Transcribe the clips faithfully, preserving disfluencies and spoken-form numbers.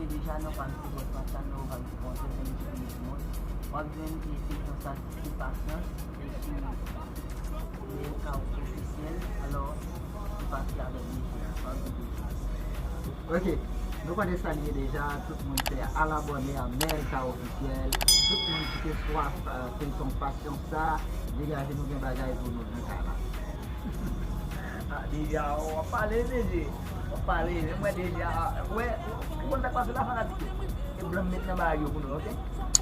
Deja nan paj Facebook WhatsApp nou, w ap jwenn yon seri de moun. W ap jwenn e, e konsa, se pasyans, e sou Melka Ofisyèl, alò, nou pati avèk Deja, ann nou Deja. Ok, nou konnen sa li ye deja, tout moun se al abòne a Melka Ofisyèl, tout moun ki te swaf euh, feyton pasyans sa, degaje nou gen bagay pou nou nan kay la. Ah, Deja, w ap pale, D J. W ap pale, menm mwen Deja, wè, ou konn sa k pase la, fanatik yo. E blan m met nan bagay yo pou nou, ok?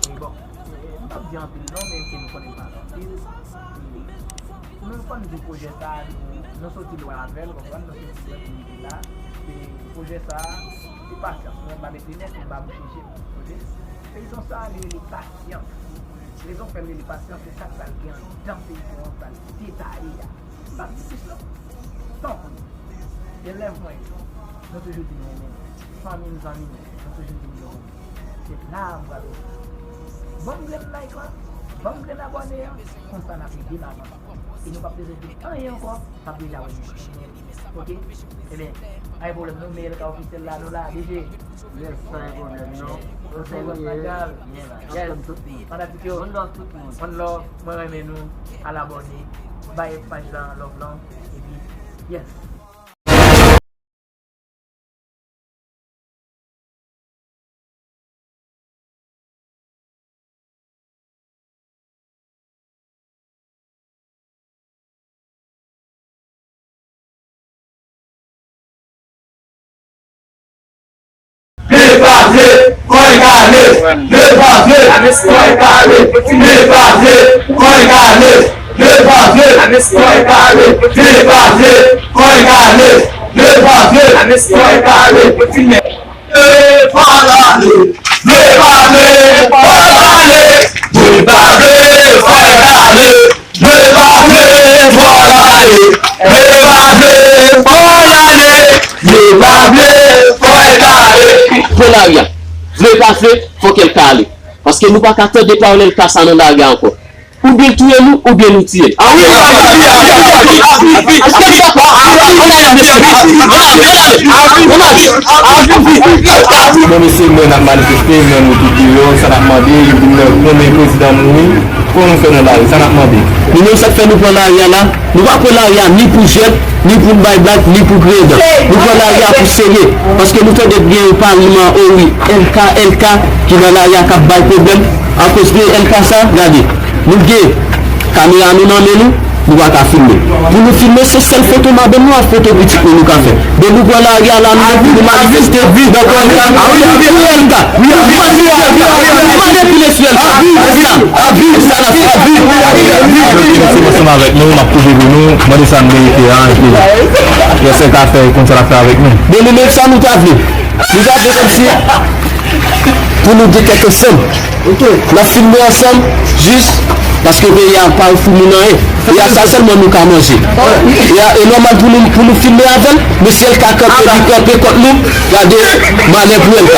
E bon, e, m p ap di anpil non, men ke nou konnen m pale anpil. E, nou konn di pwojè sa, nou, nou soti lwen avè l, konprann, nou soti lwen pou rive la. E pwojè sa, se pasyans, mwen m pa mete nèf, m pa bouche je m, ok? Feyton sa, li rele pasyans. Rezon fè l rele pasyans, se sa k pral gen anndan feyton an, pral detaye a. M p ap di plis non. Tanpri. Elèv mwen yo, nou toujou di m renmen nou. Fanmi m, zanmi m, nou toujou di m yo renmen. Se la a m pral ouvri. Ban m grenn like lan, ban m grenn abòne an, konsa n ap ede m avanse. E nou p ap bezwen di anyen ankò, m ap deja wè nou. Ok? Ebyen, pa gen pwoblèm non, men L K Ofisyèl la, nou la, D J. Yes, pa gen pwoblèm non. Ou se Ross Magal. Yes. Fanatik yo. One love tout moun. One love, mwen renmen nou. Al abòne. Bay paj la love lan. Epi, yes. Vle pa vle, fò l kale. Vle pa vle, fò l kale. Vle pa vle, fò l kale. Vle pa vle, fò l kale. Vle pa vle, fò l kale. Vle pa vle, fò l kale. Vle pa vle, fò l kale. Vle pa vle, fò l kale. Vle pa vle, fò l ale. Vle pa vle, fò l ale. Vle pa vle, fò l ale. Pran lari a. Vle pa vle, fòk L K ale. Paske nou pa ka tande pawòl L K sa nan lari a ankò. Oubyen l touye nou, oubyen nou tiye l. Bon, mesye, mwen n ap manifeste, mwen nou tout deyò, sa n ap mande, nou vin wè konbyen prezidan mouri, kòman nou fè nan lari, sa n ap mande. Nou menm sa k fè nou pran lari a la, nou pa pran lari a ni pou jwèt, ni pou n bay blag, ni pou griyen dan. Nou pran lari a pou serye, paske nou tande gen yon paliman, o wi, L K, L K, ki nan lari a k ap bay pwoblèm, akoz de L K sa, gade, nou gen kamera nou nan men nou, nou pa ka filme. Pou nou filme, se sèl foto madanm nou ak foto pitit nou nou ka fè. Men nou pran lari a la, nou, pou nou manifeste, donk, pou L K. Mande pou L K. Mande pou L K. Sa, sa n ap fè. Mwen ansanm avèk nou, m ap kouvri pou nou, mande sa n merite a, epi lè sa L K fè, konn sa l ap fè avèk nou. Men nou menm sa nou ta vle. Nou ta vle kòmsi pou nou gen tèt ansanm. N ap filme ansanm, jis paske peyi a pa ofri moun anyen. E a sa sèlman nou ka manje. E a, e nòmal pou nou, pou nou filme avè l, men si L K kanpe, li kanpe kont nou, gade malè pou L K.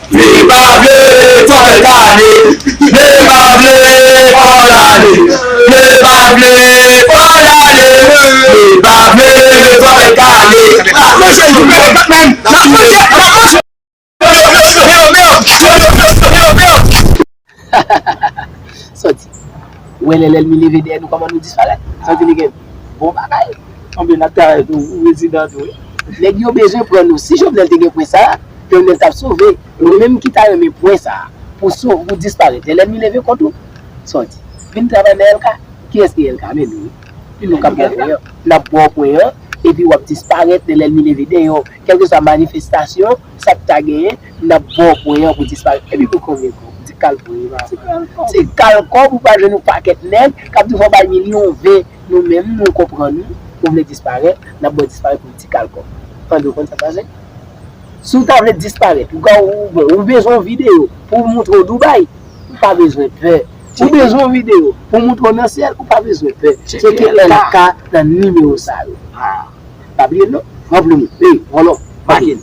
Vle pa vle, fò l ale. Vle pa vle, fò l ale. Vle pa vle, fò l ale. Vle pa vle, fò l ale. N ap manje, n ap manje, n ap manje. Sòti. Ou wè lè lènmi leve dèyè nou, kòman nou disparèt? Sòti li gen bon bagay. Anben, n ap travay tou, ou prezidan tou, wi. Nèg yo bezwen pran nou. Si Jovenel te gen pwen sa a, Jovenel t ap sove. Nou menm ki ta renmen pwen sa a, pou sove, pou disparèt. Lè lènmi leve kont ou, sòti. Vin travay nan L K. Kiyès ki L K? Men nou, wi. Se nou k ap ba w pwen an. N ap ba w pwen an, epi w ap disparèt lè lènmi leve dèyè w. Kèlkeswa manifestasyon, sa k ta genyen, n ap ba w pwen an pou disparèt. Epi pou konbyen kòb? Ti kalkòb, ti kalkòb. Ti kalkòb, ou pral jwenn yon pakèt nèg k ap di fò w bay milyon ven. Nou menm, nou konprann ou, ou vle disparèt, n ap ba w disparèt pou ti kalkòb. Tande, w konn sa k pase? Si w ta vle disparèt, ou ka, ou, bon, ou bezwen yon videyo pou w montre w Dubai, ou pa bezwen pè. Ou bezwen yon videyo pou w montre w nan syèl, ou pa bezwen pè. Tcheke L K nan nimewo sa yo. Pa bliye l non. Pran plim ou. Ey, vòlò. Make l.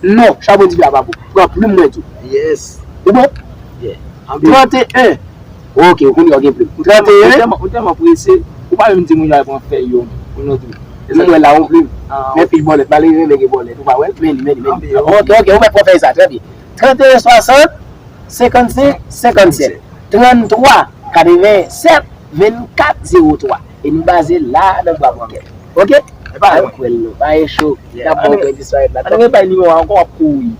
Non, chabon dife a pa bon. Pran plim mwen tou. Yes. Ou bon? Yeah. Trannteyen. Ok, ou konnen w gen plim. Trannteyen. Ou tèlman, ou tèlman prese, ou pa menm di moun yo al pran fèy yo. Ou non tou. M wè la yon plim. Men fich bòlèt, malere renmen gen bòlèt. Ou pa wè l? Men li, men li, men li. Ok, ok, ou mèt pran fèy sa, trè byen. Trannteyen swasant, senkannsenk, senkannsèt. Tranntwa, katrevennsèt, vennkat, zewo twa. E nou baze la nan Bwa Bòkèt. Ok? Ann kwè l non. Pa gen cho. N ap ba w kredi disparèt la. Ann rebay nimewo a ankò, w ap kouri.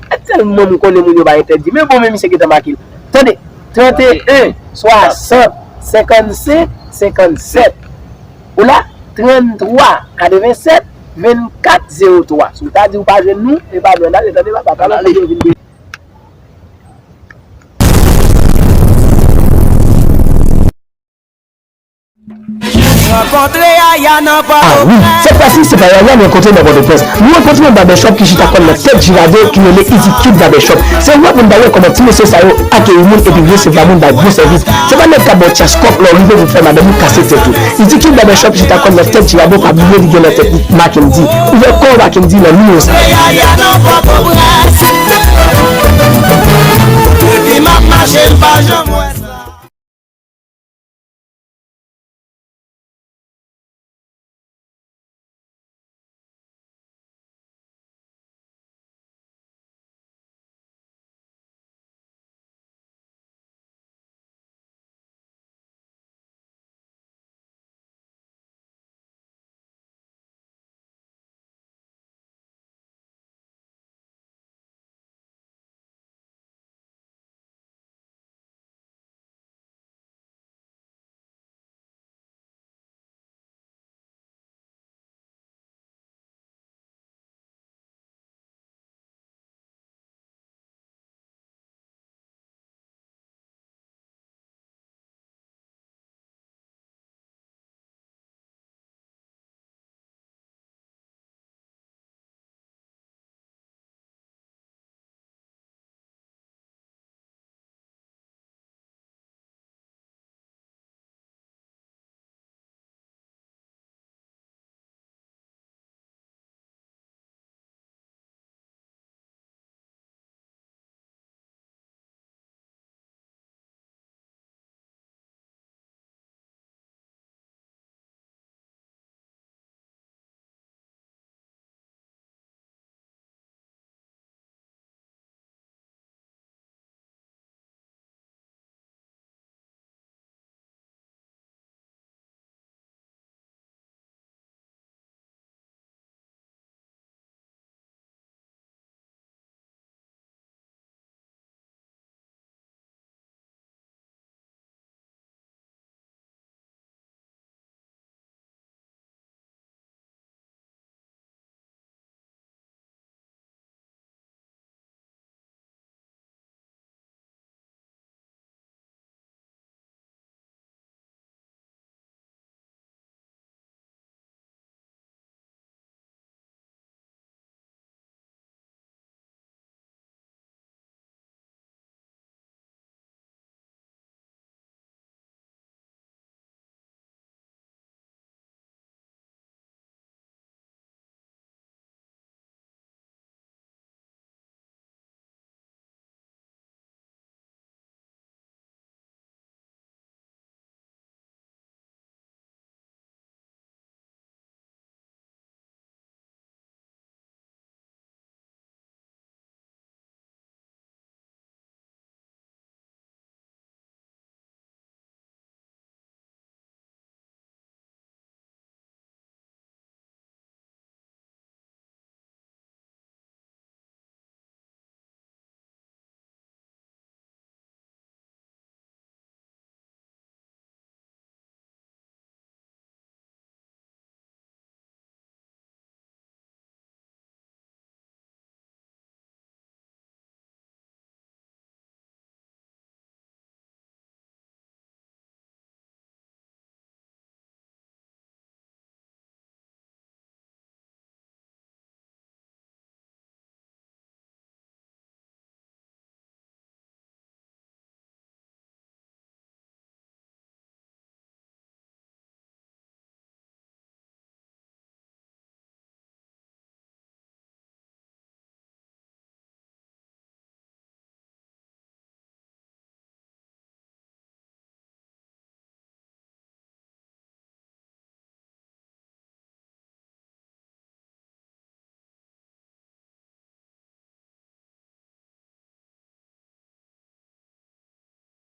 E tèlman m konnen moun yo pa entèdi. Men bon, men misye gentan make l. Tande, trannteyen, swasant, senkannsenk, senkannsèt. Ou la? Tranntwa, katrevennsèt, vennkat, zewo twa. Si w ta di w pa jwenn nou, e pa jwenn, ale, tande papa, talè w vin. Rankontre Yaya nan Pòtoprens. Ah wi, sèt fwa si se pa Yaya nou rankontre nan Pòtoprens. Nou rankontre yon barbershop ki chita kò l nan tèt Jirado ki rele Easy Cute Barbershop. Se wè pou n ta wè kòman ti mesye sa yo akeyi moun epi resevwa moun bay bon sèvis. Se pa nèg k ap ba w tchas kòk lè w rive pou fè madanm ou kase tèt ou. Easy Cute Barbershop chita kò l nan tèt Jirado, pa bliye li gen nan tèt li Mackendy. Ouvè kò w Mackendy nan nimewo sa. Yaya nan Pòtoprens. Depi m ap mache, m pa janm